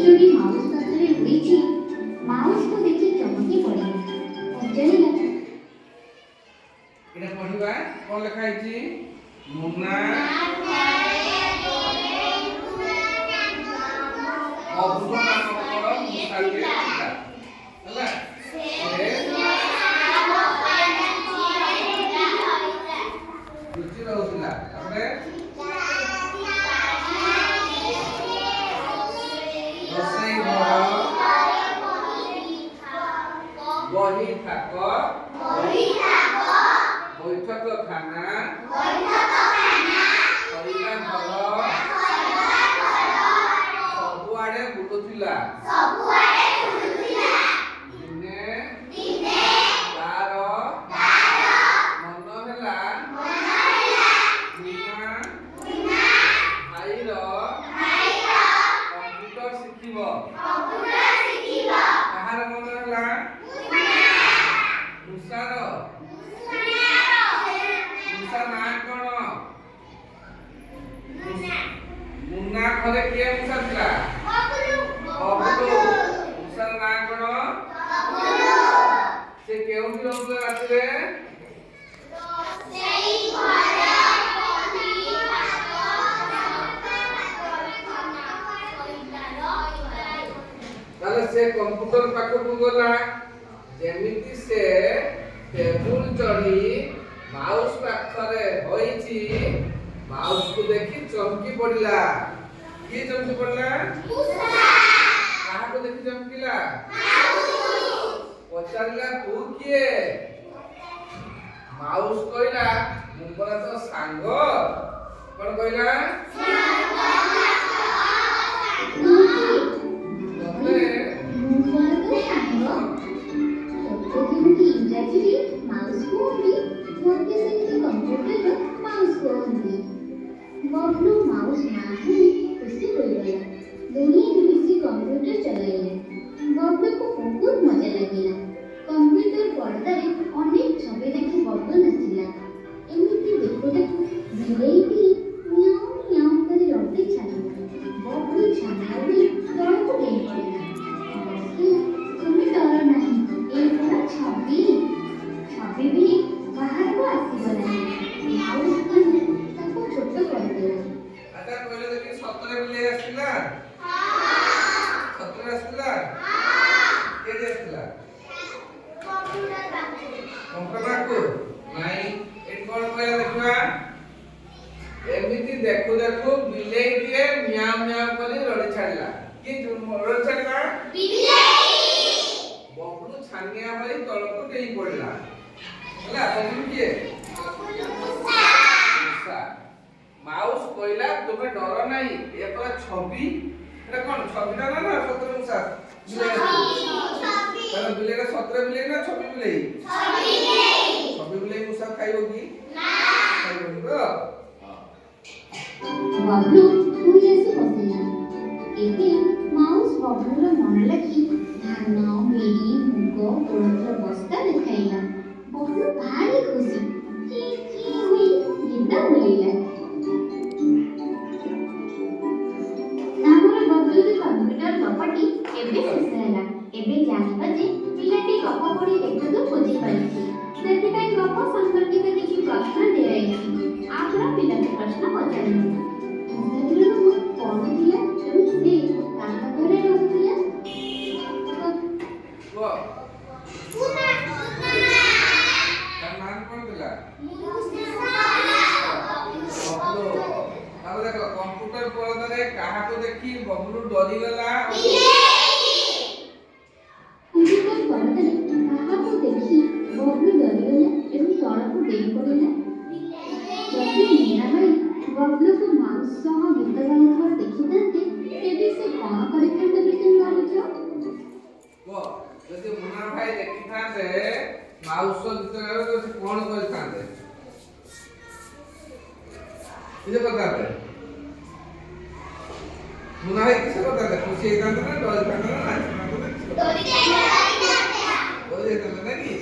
ଚଢ଼ି ମାଉସ ପାଖରେ ହୋଇଛି, ମାଉସକୁ ଦେଖି ଚମକି ପଡ଼ିଲା। ପଚାରିଲା, ଏଇଟା ପଢିବା। କଣ ଲେଖା ହେଇଛି? ମୁନା ବବୁଲ ନାମକର ମୂଷାଟିଏ ଥିଲା। ହେଲା, ସେ ଲୁଚି ରହୁଥିଲା। ତାପରେ ରୋଷେଇ ଘର, ବହି ଥାକ, ବୈଠକ ଖାନା, ଖରିକା ଘର, ସବୁଆଡେ ବୁଲୁଥିଲା। ଦିନେ ତାର ମନ ହେଲା ମୁନା ଭାଇର କମ୍ପ୍ୟୁଟର ଶିଖିବ। କାହାର ମନ ହେଲା? ମୂଷାର। ମୂଷା ନାଁ କଣ? ମୁନା ଘରେ କିଏ ମୂଷା ଥିଲା? ବବୁଲୁ। ମୂଷାର ନାଁ କଣ? ସେ କେଉଁଠି ରହୁଥିଲା ରାତିରେ? ତାହେଲେ ସେ କମ୍ପ୍ୟୁଟର ପାଖକୁ ଗଲା। ଯେମିତି ସେ ଟେବୁଲ ଚଢି ମାଉସ ପାଖରେ ହୋଇଛି, ମାଉସକୁ ଦେଖି ଚମକି ପଡିଲା। କିଏ ଚମକି ପଡିଲା? କାହାକୁ ଦେଖି ଚମକିଲା? ପଚାରିଲା, ତୁ କିଏ? ମାଉସ କହିଲା, ମୁଁ ପରା ତୋ ସାଙ୍ଗ। କଣ କହିଲା? ତୁ କିଏ? ତତେ ମୁଁ ପରା ତୋ ସାଙ୍ଗ। ତୋତେ ଯେମିତି ଇଂରାଜୀରେ ମାଉସ କୁହନ୍ତି, ମୋତେ ସେମିତି କମ୍ପ୍ୟୁଟରର ମାଉସ କୁହନ୍ତି। ବବଲୁ ମାଉସ ନାଁ ଶୁଣି ଖୁସି ହୋଇଗଲା। ଦୁହେଁ ମିଶି କମ୍ପ୍ୟୁଟର ଚଲାଇଲେ। ବବଲୁକୁ ବହୁତ ମଜା ଲାଗିଲା। କମ୍ପ୍ୟୁଟର ପରଦାରେ ଅନେକ ଛବି ଦେଖି ବବଲୁ ନାଚିଲା। ଏମିତି ଦେଖୁ ଦେଖୁ ବିଲେଇଟିଏ ମିଆଁଉ ମିଆଁଉ କରି ରଡ଼ି ଛାଡ଼ିଲା। ବବଲୁ ଛାନିଆ ହୋଇ ତଳକୁ ଡେଇଁ ପଡ଼ିଲା। ମାଉସ କହିଲା, ତୁମେ ଡର ନାହିଁ, ଏ ପରା ଛବି। ଛବି ବି ବାହାରକୁ ଆସିବ ନାହିଁ। ମାଉସ କହି ତାକୁ ଛୋଟ କରିଦେଲା। ଆଚ୍ଛା, କହିଲେ ଦେଖି, ସତରେ ବିଲେଇ ଆସିଥିଲା? ସତରେ ଆସିଥିଲା? କେଠି ଆସିଥିଲା? କମ୍ପ୍ୟୁଟର ପାଖକୁ ନାଇଁ। ଏଠି କଣ କହିଲା ଦେଖିବା। ଏମିତି ଦେଖୁ ଦେଖୁ ବିଲେଇଟିଏ ମିଆଁ ମିଆଁ କରି ରଡ଼ି ଛାଡ଼ିଲା। କିଏ ରଡ଼ି ଛାଡ଼ିଲା? ବବଲୁ ଛାନିଆ ହୋଇ ତଳକୁ ଡେଇଁ ପଡ଼ିଲା। ହେଲା, ବବଲୁ କିଏ? ମୂଷା। ମାଉସ କହିଲା, ତୁମେ ଡର ନାହିଁ, ଏ ପରା ଛବି। ଏଟା କଣ, ଛବିଟା ନା ନା ସତରେ ମୂଷା ବିଲେଇ ଆସିଥିଲା? ତାହେଲେ ବିଲେଇଟା ସତରେ ବିଲେଇ ନା ଛବି ବିଲେଇ? ଛବି ବିଲେଇ ମୂଷା ଖାଇବ କି? ଖାଇବନି ତ। ବବଲୁ ପୁଣି ଆସି ବସିଲା। ଏବେ ମାଉସ ବବଲୁର ମନ ଲାଖି ଧାନ, ବିରି, ମୁଗ, କୋଳଥର ବସ୍ତା ଦେଖାଇଲା। ବବଲୁ ଭାରି ଖୁସି। ଚି ଚି ହୋଇ ଗୀତ ବୋଲିଲା। ଆମର ବବଲୁର କମ୍ପ୍ୟୁଟର ଗପଟି ଏବେ ଶେଷ ହେଲା। ଏବେ ଜାଣିବା ଯେ ପିଲାଟି ଗପ ପଢ଼ି କେତେଦୂର ବୁଝିପାରିଛି। ସେଥିପାଇଁ ଗପ ସମ୍ପର୍କିତ କିଛି ପ୍ରଶ୍ନ ଦିଆଯାଇଛି। ଆପଣ ପିଲାକୁ ପ୍ରଶ୍ନ ପଚାରନ୍ତୁ। ମୂଷାଟିର ନାମ କଣ ଥିଲା ଏବଂ ସେ କାହା ଘରେ ରହୁଥିଲା? କୁହ, ତାର ନାଁ କଣ ଥିଲା? ବବଲୁ। ତାପରେ ଦେଖ, କମ୍ପ୍ୟୁଟର ପରଦାରେ କାହାକୁ ଦେଖି ବବଲୁ ଡରିଗଲା? କମ୍ପ୍ୟୁଟର ପରଦାରେ କାହାକୁ ଦେଖି ବବଲୁ ଡରିଗଲା ଏବଂ ତଳକୁ ଡେଇଁ ପଡ଼ିଲା? ଯଦି ମୁନା ଭାଇ ବବଲୁକୁ ମାଉସ ସହ ଗୀତ ଗାଉଥିବାର ଦେଖିଥାନ୍ତେ, ତେବେ ସେ କଣ କରିଥାନ୍ତେ ବୋଲି ତୁମେ ଭାବୁଛ? କୁହ, ଯଦି ମୁନା ଭାଇ ଦେଖିଥାନ୍ତେ ମାଉସ ଗୀତ ଗାଉଥିବ, ସେ କଣ କରିଥାନ୍ତେ? କିସ କରିଥାନ୍ତେ? ମୁନା ଭାଇ କିସ କରିଥାନ୍ତେ? ଖୁସି ହେଇଥାନ୍ତେ ନା ଡରିଥାନ୍ତେ ନା ନାଚିଥାନ୍ତେ ନା କିସ କରିଥାନ୍ତେ? ଡରି ଯାଇଥାନ୍ତେ ନା କି?